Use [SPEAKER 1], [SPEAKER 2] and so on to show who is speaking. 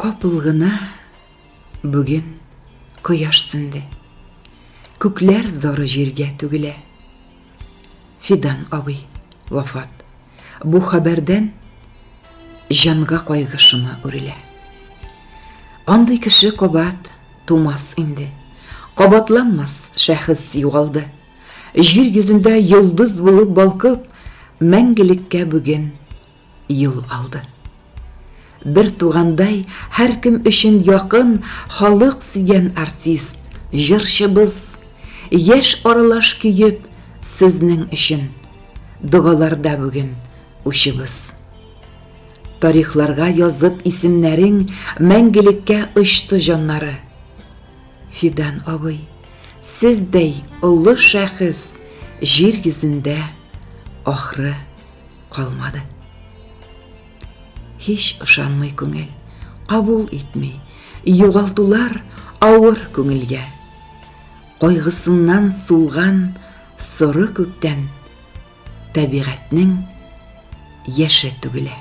[SPEAKER 1] Капыл гына бүген кояш сүнде. Күкләр зары җиргә түгелә. Фидан абый вафат. Бу хәбәрдән җанга кайгы шома үрелә. Андый кеше кабат тумас инде. Кабатланмас шәхес югалды. Җир йөзендә йолдыз булып балкып, мәңгелеккә бүген юл алды. Бер тугандай һәркем өчен якын халык сөйгән артист, җырчыбыз, яшь аралаш көеп сезнең өчен догаларда бүген учыбыз. Тарихларга язып исемнәрең мәңгелеккә очты җаннары. Фидан абый, сездәй олы шәхес җир йөзендә ахры калмады. Һич ышанмый күңел, кабул итми, югалтулар авыр күңелгә. Кайгысыннан сулган соры күктән табигатьнең яше түгелә.